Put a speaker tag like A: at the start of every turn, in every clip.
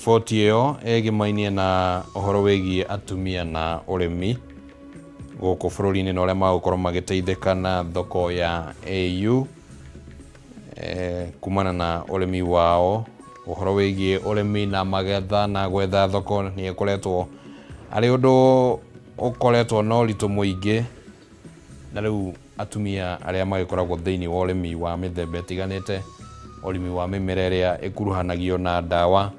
A: Riboti ĩyo ĩgimainie na ũhoro wĩgiĩ atumia na ũrĩmi gũkũ bũrũri-inĩ na ũrĩa magũkorwo magĩteithĩka na thoko ya AU kumana na ũrĩmi wao. Ũhoro wĩgiĩ ũrĩmi na magetha na gwetha thoko nĩ ĩkoretwo arĩ ũndũ ũkoretwo na ũritũ mũingĩ, na rĩu atumia arĩa magĩkoragwo thĩinĩ wa ũrĩmi wa mĩthemba ĩtiganĩte, ũrĩmi wa mĩmera ĩrĩa ĩkuruhanagio na ndawa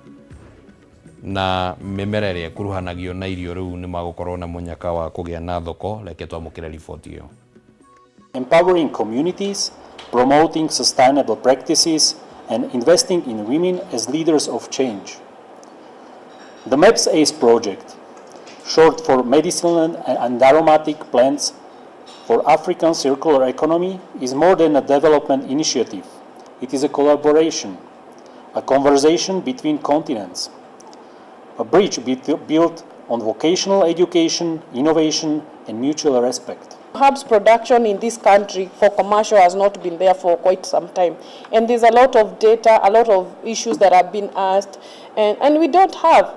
A: na mĩmera ĩrĩa ĩkuruhanagio na irio, rĩu nĩ magũkorwo na mũnyaka wa kũgĩa na thoko. Reke twamũkĩre riboti ĩyo.
B: Empowering communities, promoting sustainable practices, and investing in women as leaders of change. The MEPS ACE project, short for Medicinal and Aromatic Plants for African Circular Economy, is more than a development initiative. It is a collaboration, a conversation between continents, a bridge built on vocational education, innovation, and mutual respect.
C: Herbs production in this country for commercial has not been there for quite some time. And there's a lot of data, a lot of issues that have been asked, and we don't have,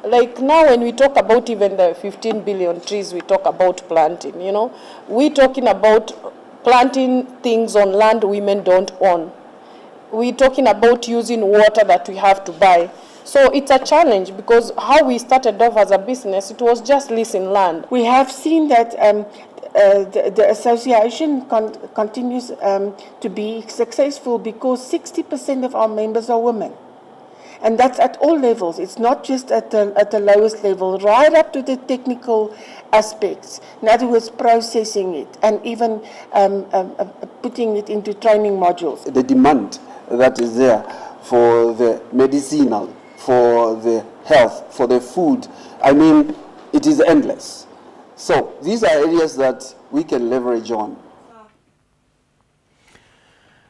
C: like now when we talk about even the 15 billion trees we talk about planting, we're talking about planting things on land women don't own. We're talking about using water that we have to buy. So it's a challenge because how we started off as a business, it was just leasing land.
D: We have seen that the association continues to be successful because 60% of our members are women. And that's at all levels. It's not just at the lowest level, right up to the technical aspects. In other words, processing it and even putting it into training modules.
E: The demand that is there for the medicinal, for the health, for the food, I mean, it is endless. So these are areas that we can leverage on.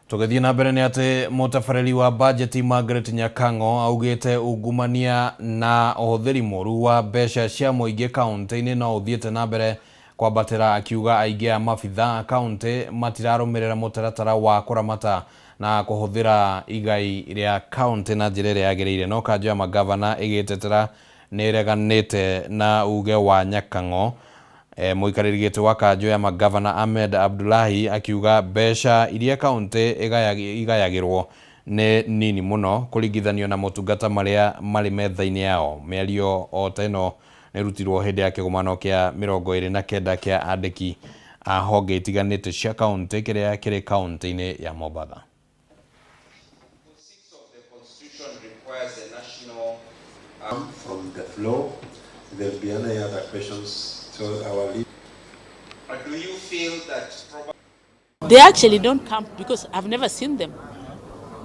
A: Tũgĩthiĩ na mbere nĩ atĩ mũtabarĩri wa bajeti Margaret Nyakang'o augĩte ungumania na ũhũthĩri mũru wa mbeca cia mũingĩ kaũntĩ-inĩ no ũthiĩte na mbere kwambatĩra, akiuga aingĩ a mabitha kaũntĩ matirarũmĩrĩra mũtaratara wa kũramata na kũhũthĩra igai rĩa kaũntĩ na njĩra ĩrĩa yagĩrĩire. No kanjũ ya magavana ĩgĩtetera nĩ ĩreganĩte na uge wa Nyakang'o. Mũikarĩri gĩtĩ wa kanjũ ya magavana Ahmed Abdullahi akiuga mbeca iria kaũntĩ igayagĩrwo nĩ nini mũno kũringithanio na motungata marĩa marĩ metha-inĩ yao. Mĩario o ta ĩno nĩ ĩrutirwo hĩndĩ ya kĩgomano kĩa 29 kĩa andĩki a honge itiganĩte cia kaũntĩ kĩrĩa kĩrĩ kaũntĩ-inĩ ya Mombatha.
F: Six of the Constitution requires a national
G: From the floor. If there will be any other questions to our leader.
F: Do you feel that probably
H: They actually don't come because I've never seen them.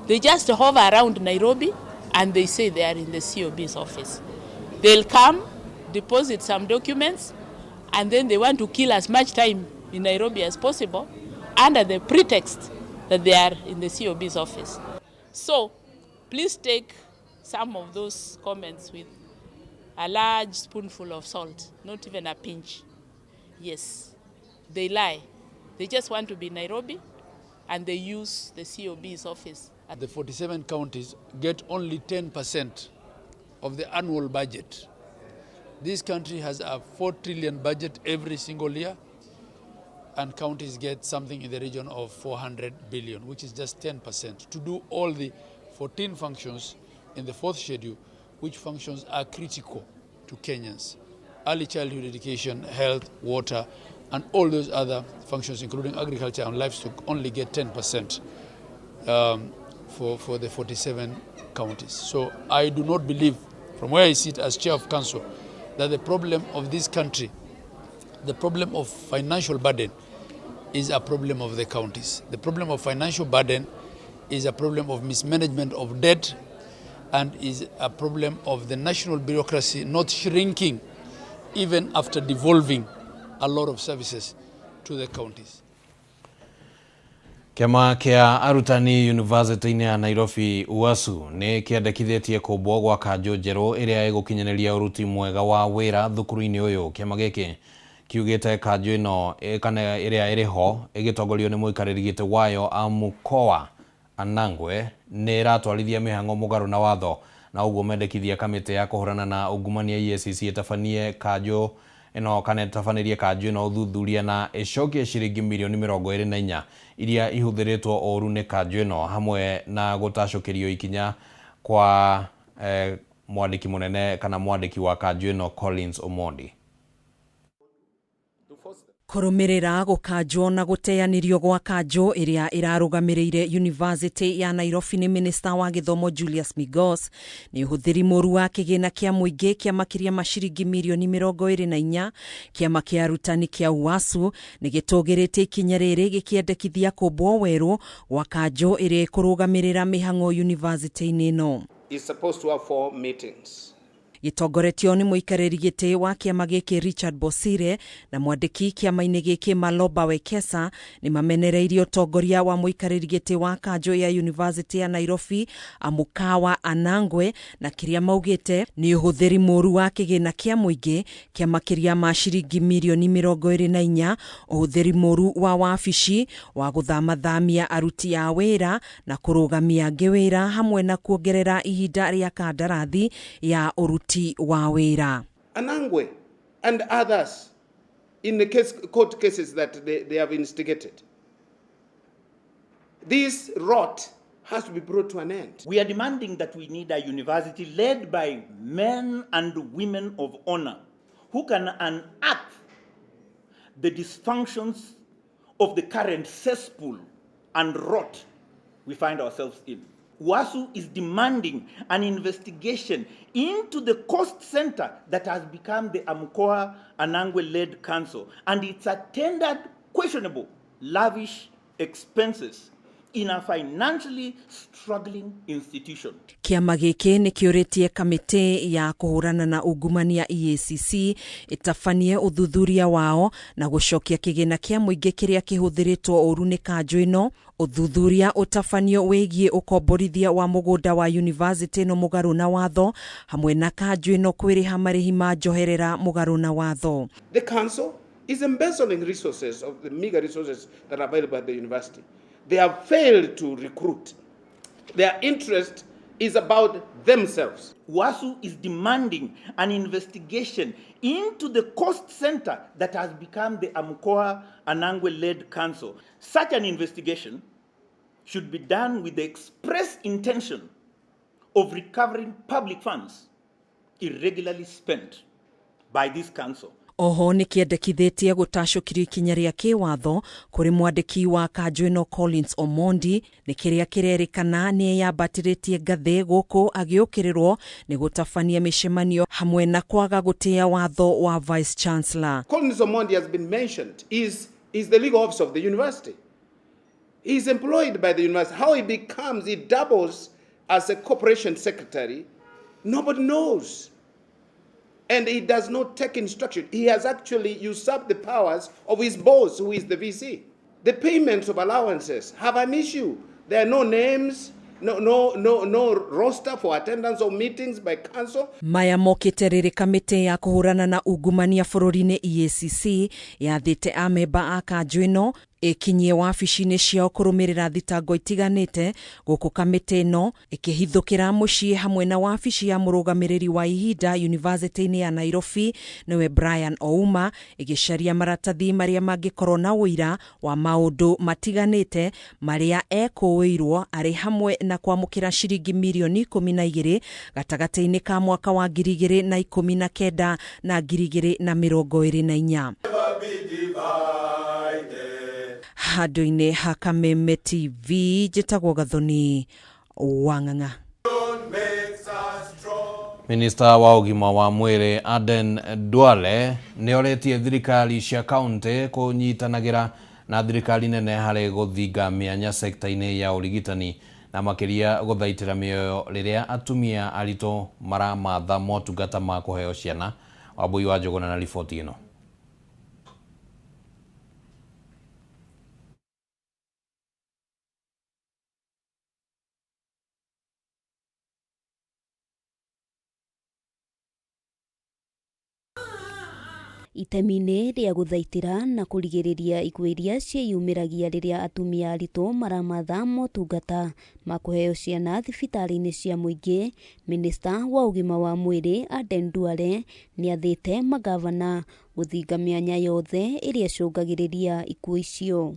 H: They just hover around Nairobi and they say they are in the COB's office. They'll come, deposit some documents, and then they want to kill as much time in Nairobi as possible under the pretext that they are in the COB's office. So please take some of those comments with a large spoonful of salt, not even a pinch. Yes, they lie. They just want to be in Nairobi and they use the COB's office.
I: The 47 counties get only 10% of the annual budget. This country has a 4 trillion budget every single year, and counties get something in the region of 400 billion, which is just 10%, to do all the 14 functions in the fourth schedule, which functions are critical to Kenyans. Early childhood education, health, water, and all those other functions, including agriculture and livestock, only get 10% for the 47 counties. So I do not believe, from where I sit as chair of council, that the problem of this country, the problem of financial burden, is a problem of the counties. The problem of financial burden is a problem of mismanagement of debt and is a problem of the national bureaucracy not shrinking even after devolving a lot of services to the counties.
A: Kĩama kĩa arutani yunivasĩtĩ-inĩ ya Nairobi UASU nĩ kĩandĩkithĩtie kũmbwo gwa kanjũ njerũ ĩrĩa ĩgũkinyanĩria ũruti mwega wa wĩra thukuru-inĩ ũyũ. Kĩama gĩkĩ kiugĩte kanjũ ĩno kana ĩrĩa ĩrĩ ho ĩgĩtongorio nĩ mũikarĩri gĩtĩ wayo Amukoa Anangwe nĩ ĩratwarithia mĩhang'o mũgarũ na watho. Na ũguo mendekithia kamĩtĩ ya kũhũrana na ungumania EACC ĩtabanie kanjũ ĩno kana ĩtabanĩrie kanjũ ĩno ũthuthuria na ĩcokie ciringi mirioni 24 iria ihũthĩrĩtwo ũru nĩ kanjũ ĩno, hamwe na gũtacũkĩrio ikinya kwa mwandĩki mũnene kana mwandĩki wa kanjũ ĩno Collins Omondi.
J: Kũrũmĩrĩra gũkanjwo na gũteanĩrio gwa kanjũ ĩrĩa ĩrarũgamĩrĩire University ya Nairobi nĩ minista wa gĩthomo Julius Migos nĩ ũhũthĩri mũru wa kĩgĩna kĩa mũingĩ kĩa makĩria ma ciringi mirioni 24, kĩama kĩa arutani kĩa UASU nĩ gĩtũgĩrĩtie ikinya rĩrĩ gĩkĩendekithia kũmbwo werũ gwa kanjũ ĩrĩa ĩkũrũgamĩrĩra mĩhang'o university-inĩ ĩno.
K: Is supposed to have 4 meetings.
J: Gĩtongoretio nĩ mũikarĩri gĩtĩ wa kĩama gĩkĩ Richard Bosire na mwandĩki kĩama-inĩ gĩkĩ Maloba Wekesa nĩ mamenereirie ũtongoria wa mũikarĩri gĩtĩ wa kanjũ ya University ya Nairobi Amukawa Anangwe na kĩrĩa maugĩte nĩ ũhũthĩri mũru wa kĩgĩna kĩa mũingĩ kĩa makĩria ma ciringi mirioni 24, ũhũthĩri mũru wa wabici wa gũthamathamia aruti a wĩra na kũrũgamia angĩ wĩra hamwe na kuongerera ihinda rĩa kandarathi ya ũruti wa wĩra.
K: Anangwe and others in the case, court cases that they have instigated. This rot has to be brought to an end.
L: We are demanding that we need a university led by men and women of honor who can unearth the dysfunctions of the current cesspool and rot we find ourselves in. UASU is demanding an investigation into the cost center that has become the Amukoha Anangwe-led council and its attendant questionable lavish expenses in a financially struggling institution.
J: Kĩama gĩkĩ nĩ kĩũrĩtie kamĩtĩ ya kũhũrana na ungumania EACC ĩtabanie ũthuthuria wao na gũcokia kĩgĩna kĩa mũingĩ kĩrĩa kĩhũthĩrĩtwo ũru nĩ kanjũ ĩno. Ũthuthuria ũtabanio wĩgiĩ ũkomborithia wa mũgũnda wa university ĩno mũgarũ na watho hamwe na kanjũ ĩno kwĩrĩha marĩhi ma njoherera mũgarũ na watho.
K: The council is embezzling resources of the meager resources that are available at the university. They have failed to recruit. Their interest is about themselves.
L: UASU is demanding an investigation into the cost center that has become the Amukoha Anangwe-led council. Such an investigation should be done with the express intention of recovering public funds irregularly spent by this council.
J: Oho nĩ kĩendekithĩtie gũtacũkirio ikinya rĩa kĩwatho kũrĩ mwandĩki wa kanjũ ĩno Collins Omondi nĩ kĩrĩa kĩrerĩkana nĩ eyambatĩrĩtie ngathĩ gũkũ agĩũkĩrĩrwo nĩ gũtabania mĩcemanio hamwe na kwaga gũtĩa watho wa Vice Chancellor.
K: Collins Omondi has been mentioned is the legal officer of the university. He is employed by the university. How he becomes, he doubles as a corporation secretary, nobody knows. And he does not take instruction. He has actually usurped the powers of his boss, who is the VC. The payments of allowances have an issue. There are no names, no roster for attendance of meetings by council.
J: Maya mokĩte rĩrĩ kamĩtĩ ya kũhũrana na ungumania bũrũri-inĩ EACC yathĩte amemba a kanjũ ĩno ĩkinyie wabici-inĩ ciao kũrũmĩrĩra thitango itiganĩte gũkũ kamĩtĩ ĩno ĩkĩhithũkĩra mũciĩ hamwe na wabici ya mũrũgamĩrĩri wa ihinda University-inĩ ya Nairobi nĩwe Brian Ouma ĩgĩcaria maratathi marĩa mangĩkorwo na ũira wa maũndũ matiganĩte marĩa ekũĩirwo arĩ hamwe na kwamũkĩra ciringi mirioni 12 gatagatĩ-inĩ ka mwaka wa 2019 na 2024. Handũ-inĩ ha Kameme TV njĩtagwo Gathoni Wang'ang'a.
A: Minista wa ũgima wa mwĩrĩ Aden Duale nĩ oretie thirikari cia kaunti kũnyitanagĩra na thirikari nene harĩ gũthinga mĩanya sekta-inĩ ya ũrigitani na makĩria gũthaitĩra mĩoyo rĩrĩa atumia aritũ maramatha motungata ma kũheo ciana. Wambui wa Njũgũna na riboti ĩno.
M: Itemi-inĩ rĩa gũthaitĩra na kũrigĩrĩria ikuũ iria ciĩyumĩragia rĩrĩa atumia aritũ maramatha motungata ma kũheo ciana thibitarĩ-inĩ cia mũingĩ, Minista wa ũgima wa mwĩrĩ Aden Duale nĩathĩte mangavana gũthinga mĩanya yothe ĩrĩa ĩcũngagĩrĩria ikuũ icio.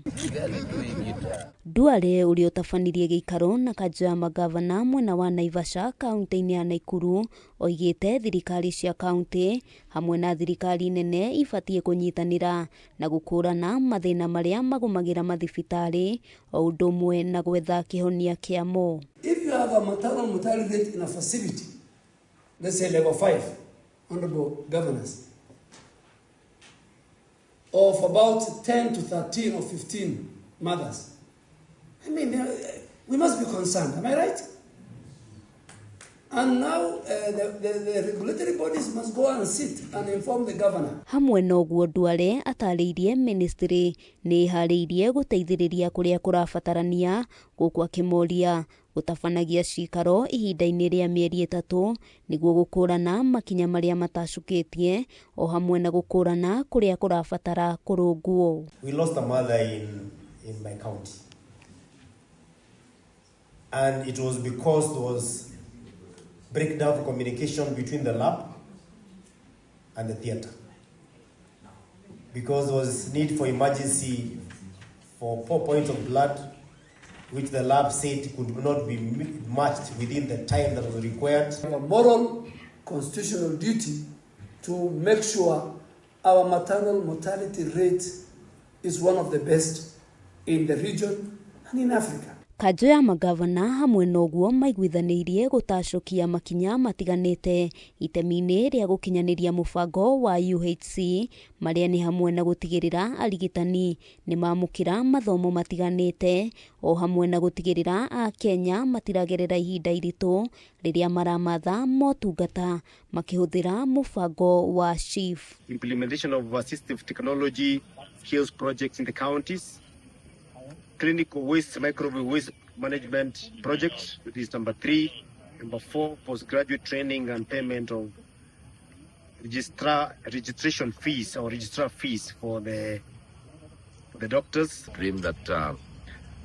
M: Duale ũrĩa ũtabanirie gĩikaro na kanjũ ya mangavana mwena wa Naivasha kaunti-inĩ ya Nakuru oigĩte thirikari cia kaunti hamwe na thirikari nene ibatiĩ kũnyitanĩra na gũkũrana mathĩna marĩa magũmagĩra mathibitarĩ o ũndũ ũmwe na gwetha kĩhonia kĩamo.
N: If you have a maternal mortality rate in a facility, let's say level 5, honorable governors, of about 10 to 13 or 15 mothers, I mean, we must be concerned, am I right? And now the regulatory bodies must go and sit and inform the governor.
M: Hamwe na ũguo Duale atarĩirie ministry nĩ ĩharĩirie gũteithĩrĩria kũrĩa kũrabatarania gũkũ akĩmoria gũtabanagia cikaro ihinda-inĩ rĩa mĩeri 3 nĩguo gũkũrana makinya marĩa matacũkĩtie o hamwe na gũkũrana kũrĩa kũrabatara kũrũngwo.
O: We lost a mother in my county, and it was because there was breakdown of communication between the lab and the theater, because there was need for emergency for 4 points of blood, which the lab said could not be matched within the time that was required.
N: We have a moral constitutional duty to make sure our maternal mortality rate is one of the best in the region and in Africa.
M: Kanjũ ya mangavana hamwe na ũguo maiguithanĩirie gũtacũkia makinya matiganĩte itemi-inĩ rĩa gũkinyanĩria mũbango wa UHC marĩa nĩ hamwe na gũtigĩrĩra arigitani nĩ mamũkĩra mathomo matiganĩte o hamwe na gũtigĩrĩra Akenya matiragerera ihinda iritũ rĩrĩa maramatha motungata makĩhũthĩra mũbango wa SHIF.
P: Implementation of assistive technology skills projects in the counties. Clinical waste, microbial waste management project, which is number 3. Number 4, postgraduate training and payment of registration fees or registrar fees for the doctors.
Q: Dream that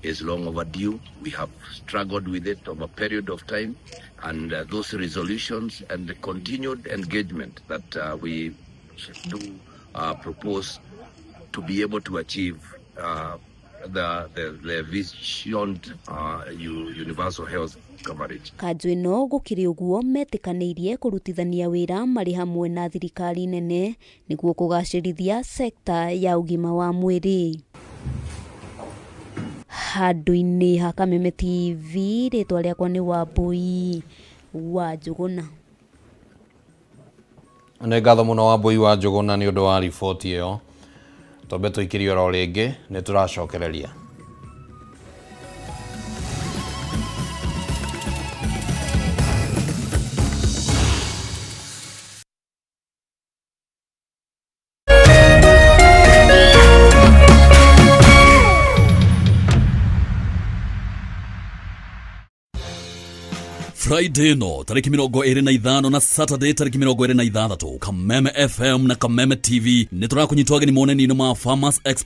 Q: is long overdue. We have struggled with it over a period of time, and those resolutions and the continued engagement that we do propose to be able to achieve the visioned universal health coverage.
M: Kanjũ ĩno gũkĩrĩ ũguo metĩkanĩirie kũrutithania wĩra marĩ hamwe na thirikari nene nĩguo kũgacĩrithia sekta ya ũgima wa mwĩrĩ. Handũ-inĩ ha Kameme TV, rĩtwa rĩakwa nĩ Wambui wa Njũgũna.
A: Nĩ ngatho mũno Wambui wa Njũgũna nĩ ũndũ wa riboti ĩyo. Twambe tũikĩrie oro rĩngĩ nĩ tũracokereria.
R: Friday no tariki 25 na Saturday tariki 26 Kameme FM na Kameme TV nĩ tũrakũnyitwo ageni monanio-inĩ ma Farmers Expo.